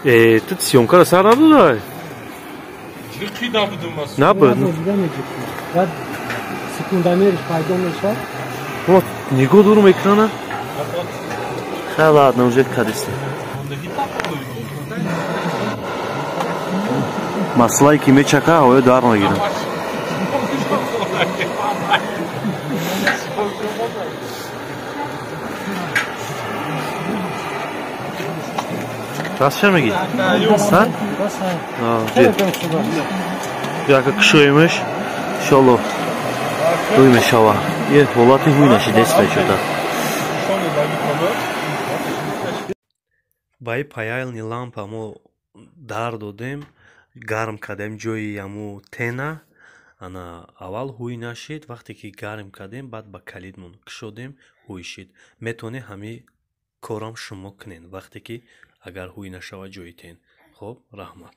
Э, ту съёмкара сар надодай? Набуд. Баъд секундомериш пайдо мешавад. Вот, нигоҳ дорум экрана. Хай, ладно, уже кадисти. Маслае ки мечака, ҳавоё дар мегирам. Раст ча мегӣ? Яка кушоимеш, иншолло ҳуй мешава. Е ҳолати ҳуй нашидеста чота. Ба и паяльни лампа мо дар додем, гарм кардем ҷои аму тена. Ана аввал ҳуй нашид, вақте ки гарм кардем, баъд ба калидмон кушодем, ҳуй шид. Метавонед ҳамин корам шумо кунед, вақте ки агар ҳуй нашавад ҷои тен. Хоб, раҳмат.